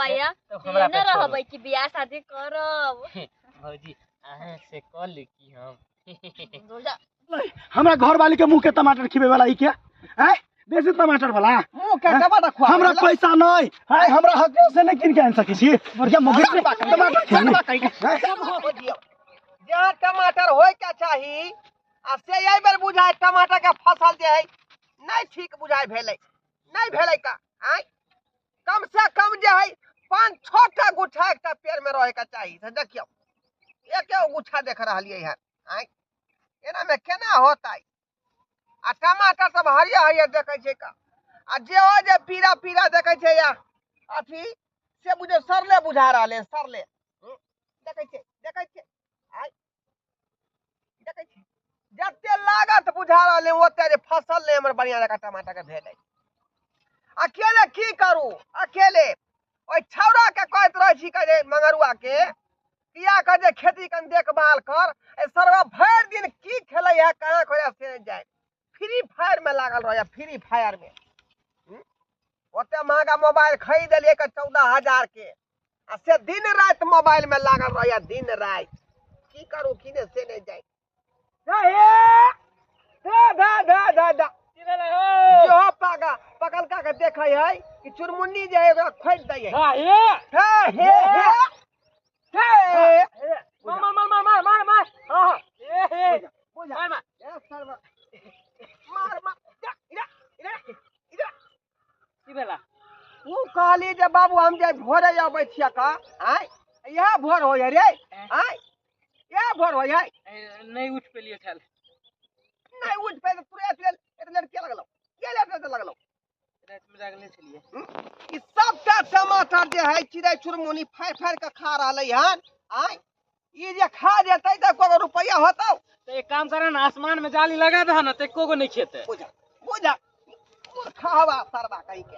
बौआ या तब हमरा एने पे छोड़ू। रहबै कि बियाह शादी करब। भौजी अहाँ से कऽ ली की हम। दूर जा। हमरा घर वाली के मुंह के टमाटर खिबे वाला ई के हैं बेसी टमाटर वाला मुंह के टमाटर खुआ हमरा पैसा नहीं है, हमरा हक से नहीं किन के आन सकै छी। बढ़िया मुंह के टमाटर खिबे। जहाँ टमाटर होय के चाही आ से एहि बेर बुझाय टमाटर के फसल जे है नहीं ठीक बुझाय भेलै, नहीं भेलै का आय। कम से कम जे है 5-6 टा गुच्छा एकटा पेड़ में रहे के चाही। से देखियौ एक एगो गुच्छा देख रहलियै हन आय, एना में केना होतै। आ टमाटर सब हरियर हरियर देखै छै का, आ जे हो जे पीरा पीरा देखै छै या अथी से बुझे सरले बुझा रहलै, सरले। देखै छै, देखै छै आय, देखै छै जते लागत बुझा रहलै ओते जे फसल नहि हमर बढ़िआँ जकाँ टमाटर के भेलै। अकेले की करू, अकेले ओहि छौड़ा के कहैत रहै छी के मंगरुआ के किया के जे खेती कन देखभाल कर, ए सरवा भरि दिन की खेलै है कहाँ खोया से नहि जाए, फ्री फायर में लागल रहै, फ्री फायर में। ओते महंगा मोबाइल खरीद देलियै के 14,000 के, आ से दिन राति मोबाइल में लागल रहै, दिन राति की करू की नहि से नहि जाए। धा धा धा धा धा जो पागा पकलका के देखै है कि चुरमुन्नी जे है ओकरा खोदि दै है। हे हे हे हे मार मार मार मार मार मार। हां ए हे मार मार ए सरवा मार मार जा इधर इधर इधर। की भेला? तू कहली जे बाबू हम जे भोरे अबै छियै का आय, इएह भोर होय रे आय, इएह भोर होय है। नहीं उठ पेलियै छल। नहीं उठ पे तुरंत एतले के लगलौ, के लेट लगलौ? राति में जागले छलियै। ई सबटा टमाटर जे है चिड़ै चुरमुनी फाड़ि फाड़ि के खा रहलै हन आय, ई जे खा जेतै तऽ एको गो रुपैआ होतौ। तऽ एक काम करऽ ने, आसमान में जाली लगा दह ने, तऽ एको गो नहीं खेतै। बुझा बुझा मूर्खवा सरवा कहीं के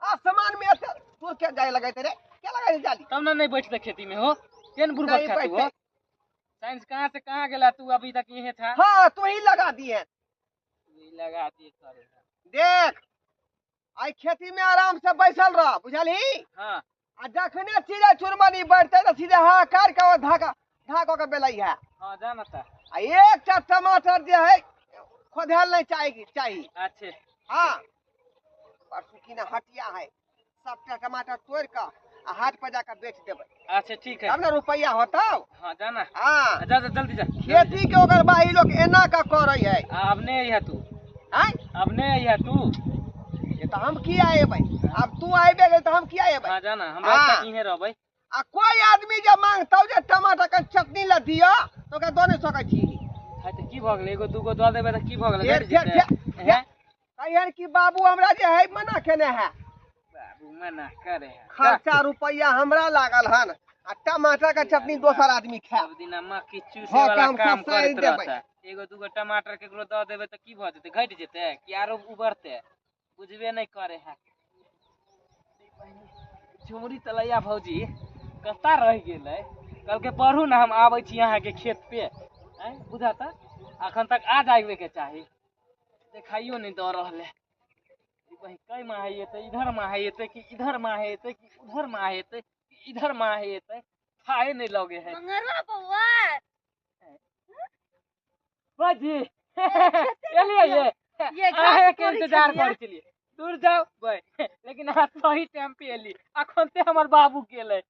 आसमान में एते तोर के जाय लगैते रे, के लगै जाली? तब ने नहीं बैठते खेती में हो, केन बुड़बक नहीं खा तू हो? बैठते। साइंस कहाँ से कहाँ गेला तू, अभी तक यहीं था। हाँ तू ही लगा दिए, तू ही लगा दिए करे। देख आई खेती में आराम से बैसल रह, बुझलही? हाँ। आ जखने चिड़ै चुरमुनी बढ़ते तऽ सीधे हाहाकार के धागा धागा के बेलै है। हाँ जाना था। आ एकटा टमाटर जे है खोधेल नहीं चाही चाही। अच्छे। हाँ परसू की ना हटिया है, सबटा टमाटर तोड़ के आ हाट पर जाकर बेच देबै। अच्छा ठीक है। तब ना रुपया होतौ। हाँ जाना। हाँ। जा जा जल्दी जा। खेती के ओकर बाही लोग एना का करै है। अब नहीं अइहा तू। आँय? अब नहीं अइहा तू। ये तो हम किया अयबै, अब तू आबे गेल तऽ हम किया अयबै? हाँ जाना, हम हाँ। रात तक इहे रहबै। आ कोई आदमी जे मांगतौ जे टमाटर के चटनी ला दिअ तऽ ओकरा दऽ नहि सकै छी। हाँ तऽ की भऽ गेलै, एगो दूगो दऽ देबै तऽ की भऽ गेलै? फेर, घटि फेर, जेतै। फेर, हैं? कहियन कि बाबू हमरा जे है मना केने है। बाबू मना करे है। खर्चा रुपया हमरा लागल हन आ टमाटर के चटनी दोसर आदमी खाए। सब दिना मक्खी चूसे हाँ, वाला काम काम सब सारि करैत देबै। रहता। एगो दूगो टमाटर केकरो दऽ देबै तऽ की भऽ जेतै, घटि जेतै कि आरो उबरतै? बुझबे नहि करे है। झुमरी तलैया भौजी कतऽ रहि गेलै? कहलकै पढ़ू ने, हम आबै छी अहाँके खेत पे। आँय बुझाता अखन तक आ जाबे के चाही, देखाइयो नहि दऽ रहल है। कहीं माहे एतै, इधर माहे एतै कि इधर माहे एतै कि उधर माहे एतै कि इधर माहे एतै, खाए नहीं लगे है। मंगरुआ बौआ। बाजी एलियै ये। ये घास अहे के कोड़ै इंतजार छलियै। करै छलियै, दूर जाओ भाई, लेकिन अहाँ सही टाइम पे एली। अखन ते हमर बाबू गेलै।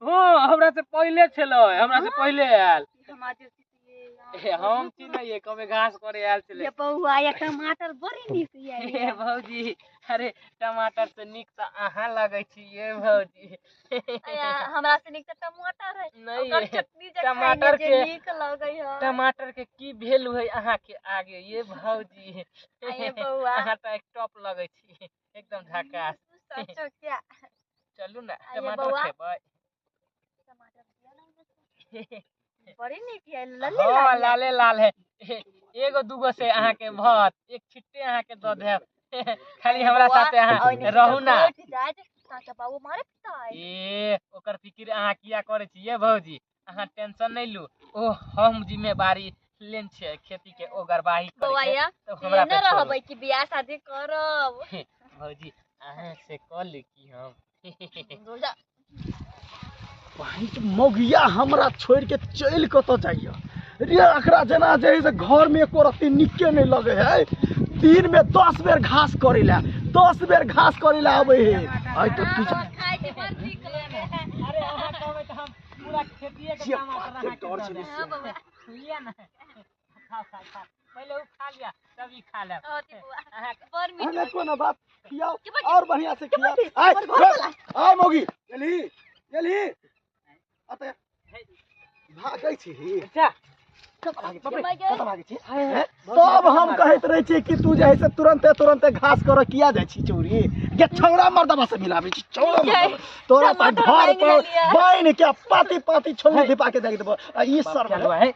हाँ हमरा से पहिले छलै, हमरा से पहिले आयल। ए, हम चिन्हैयै, कमे घास करे आयल छलै। ये बौआ, ये टमाटर बड़ी नीक ये। ए भौजी, अरे टमाटर से नीक तऽ अहाँ लगै छी ये भौजी। अया, हमरा से नीक तऽ टमाटर है। नहीं, ओकर चटनी जे टमाटर खाइमे जे के नीक लगै है। टमाटर के की भेलु है अहाँ के आगे ये भौजी? अये बौआ। अहाँ तऽ एक टॉप लगै छी, एकदम झकास। सचो क्या? चलू ने, अये टमाटर बौआ। खेबै। टमाटर दिअ ना हमरा। बड़ी नीक है, लले हाँ, लाल है। लाले लाल है। एगो दूगो से अहाँ के भत, एक छिट्टे अहाँ के दऽ देब। खाली हमरा बौआ, साथे अहाँ ओहिने रहू ना। उठि जायत, चाचा बाबू मारे पिटाइ। ए ओकर फिकिर अहाँ किया करै छी ये भौजी? अहाँ टेंशन नहि लू, ओ हम जिम्मेवारी लेन छियै खेती के ओगरवाही करे बौआ के, या, तब हमरा एने पे छोड़ू। रहबै कि बियाह शादी करब? भौजी अहाँ से कऽ ली की हम? जा भाई मौगिया हमरा छोड़ के चलि कतऽ जाइए रे। एकरा जेना जे है से घर में एको रत्ती निके नहीं लगे है। दिन में 10 बेर घास करे ला, 10 बेर घास करे ला आवे है। आई तो तू खाय के बड़ नीक लगे है। अरे अहाँ कहबै तऽ हम पूरा खेतिए के जे टमाटर बात के अहाँके डर दऽ छै देब। हाँ बौआ लिअ ने, खाओ खाओ खाओ, पहिले उ खा लिअ तब ई खा लेब। अथी बौआ अहाँके बड़ मीठ हमें कोनो बात खियाओ के बात? और बढ़िया से खियाओ। आय आय मौगी चलही चलही अते भागै छी। अच्छा कतऽ भागै छी? बाप रे। कतऽ भागै छी? हैं? तब हम कहैत रहै छियै कि तू जे है से तुरंते तुरंते घास कर किया जाइ छी चौरी के छौड़ा मर्दबा से मिलाबै छी छौड़ा मर्दबा। तोरा तऽ टमाटर घर मांगि पर लेलियै। बान्हि के पाती पाती छोलनी धिपा के दागि देबो। आ ई सरवा चलू है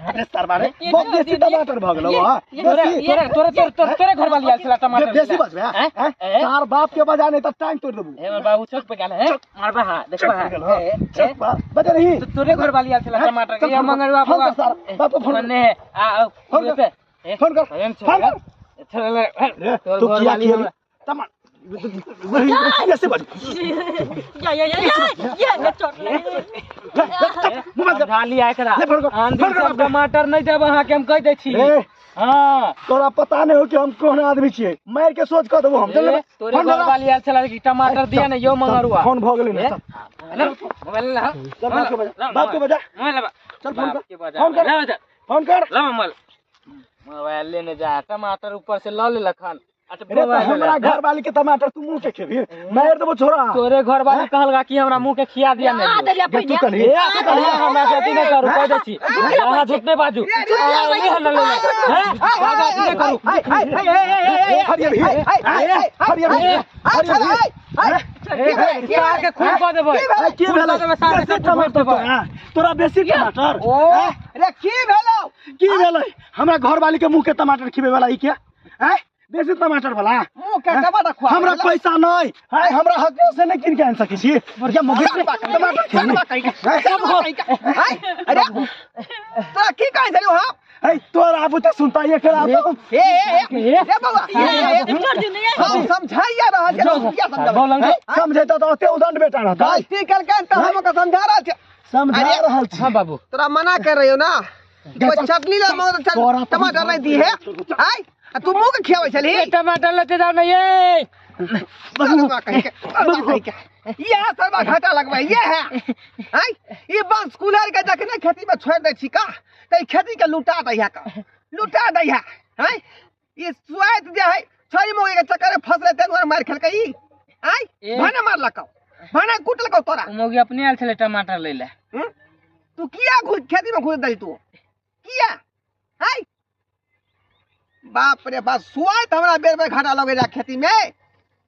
अरे सरवा रे ये बहुत जो बेसी दीदी- टमाटर भऽ गेलौ हँ। तोरे बेसी तोरे तोरे तोरे तोरे तोरे घर वाली आयल छला टमाटर बेसी लेला। बजबै हैं? हैं? हैं? चार बाप के बजा नहीं तऽ टांग तोड़ि देबू। हे हमर बाबू चौक पे गेल है, मारबा हा देखबा हा। चौक पर गेल, हँ। ए, ए, चौक पर बजा रही। तो तोरे घर वाली आयल छला हैं? टमाटर चल के। ये फोन कर, मंगरुआ फोन बौआ कर सारा, बाप को फोन कर। मन्ने है आ आओ फोन कर, पे ए, फोन कर, एहन छै, फोन कर। चल ले, रे, तोर तू घर किया वाली खियेली? हमरा- टमाटर बेसी बज। या या या या या ने चोट लगे। मोबाइल कर। समझा लिया एकरा। ले फोन कर, आन दिन फोन कर सब बाप के। टमाटर नहीं देब अहाँके, हम कहि दै छी। रे, हाँ तोरा पता नहीं हो कि हम कोन आदमी छियै, मारि के सोच कऽ देबो हम। चल ए, ले, तोरे फोन घर धरा। वाली आयल छला कि टमाटर दिया ने यो मंगरुआ। फोन भऽ गेलै ने। ए? चल हेलो, मोबाइल ला। चल बाप के बजा, बाप के बजा। मोबाइल ला। चल फोन बाप कर, के बजा। फोन कर, ला बजा। फोन कर। ला मोबाइल। मोबाइल लेने जा, टमाटर ऊपर से ल लेलक हन। अच्छा, रे तऽ मोबाइल हमरा ले। घर वाली के टमाटर तू मुँह के खेबही, मारि देबो छोरा। तोरे घर वाली कहलका कि हमरा मुंह के खिया दिया ने। आ देलियै गे, तू पहिने। कलही, ए, तू कलही। अहाँ हमरा से अथी नहि करू, कहि दै छी। अहाँ झूठ नहि बाजू। अहाँ नहि हल्ला लेबै। हैं? बाबा, अथी नहि करू। हरियर ही, हरियर ही, हरियर ही। ए, सार के खून कऽ देबै। ए, की खून भेलै? कऽ देबै, सार के बेसी सब टमाटर देबै। तोरा, तोरा बेसी टमाटर। ओ रे की भेलौ? की भेलै? हमरा घर वाली के मुँह के टमाटर खिबै वाला ई के हैं? बेसी टमाटर वाला मुँह के टमाटर खुआ हमरा पैसा नहीं है, हमरा हक से नहीं किन के आनि सकै छी। या मौगी टमाटर खेबही? हैं? अरे तोरा की कहै छलियौ हम? है तोरा आबू तऽ सुनता एकरा तो ए ए ए ए बौआ, ए, ए, ए, छोड़ दियौ ने या। हम समझाइया रहल छियै, तू किया समझाबै? बोल अंकल। समझेतौ तऽ ओते उदंड बेटा रहतै। गलती केलकै तऽ हम ओकरा समझा रहल छियै। समझा अरे, रहल छी। हाँ बाबू। तोरा मना कर रहियो ना, कोई चटनी ला मगर तोरा तऽ- टमाटर नहीं दी है। आय आ तू मुँह के खियाबै छलही? ए, टमाटर लेते जाओ ना ये। सरवा कहीं के, सरवा कहीं के। ये है सरवा घाटा लगबै, ये है। आय ई बंस कुल्हड़ के जखने खेती में छोड़ दै छी का तऽ ई खेती के लुटा दै है का, लुटा दै है। आय ई सुआइत जे है छोरी मोगी के चक्कर में फंसले तै दुआरे मारि खेलकै ई। आय ए। भने मारलकौ, भने कुटलकौ तोरा। ओ मौगी अपने आयल छलै टमाटर लै लए। हम्म? तू किया घुस खेती में घुस दही तू किया? आय बाप रे बाप, सुआइत हमरा बेर बेर घाटा लगे जा खेती में।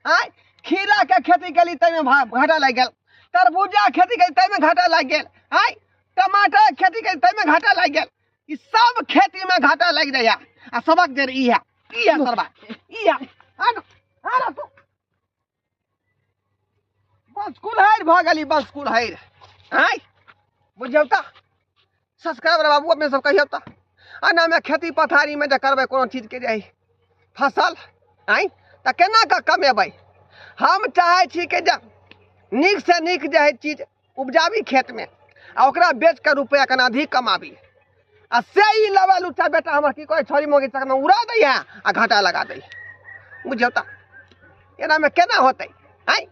आय खीरा के खेती केली ताहिमे घाटा लागि गेल, तरबूजा के खेती केली ताहिमे घाटा लागि गेल, आय टमाटर के खेती केली ताहिमे घाटा लागि गेल। ई सब खेती में घाटा लागि जाइया आ सबक जड़ ई है, ई है सरबा, ई है। आ न, आ न तू। बस कुल्हड़ भऽ गेली, बस कुल्हड़। आय बुझियौ तऽ सब्सक्राइबर बाबू अपने सब कहियौ तऽ एनामे खेती पथारीमे जे करबै कोनो चीजके जे फसल आँय तऽ केना कऽ कमेबै? हम चाहै छी कि जे नीकसँ नीक जे है चीज उपजाबी खेतमे आ ओकरा बेच कऽ रुपैआ केना अधिक कमाबी। आ से ई लबा लुच्चा बेटा हमर की कहै छड़ी मोगी चक्करमे उड़ा दैया आ घाटा लगा दैया। बुझियौ तऽ एनामे केना होतै? आँय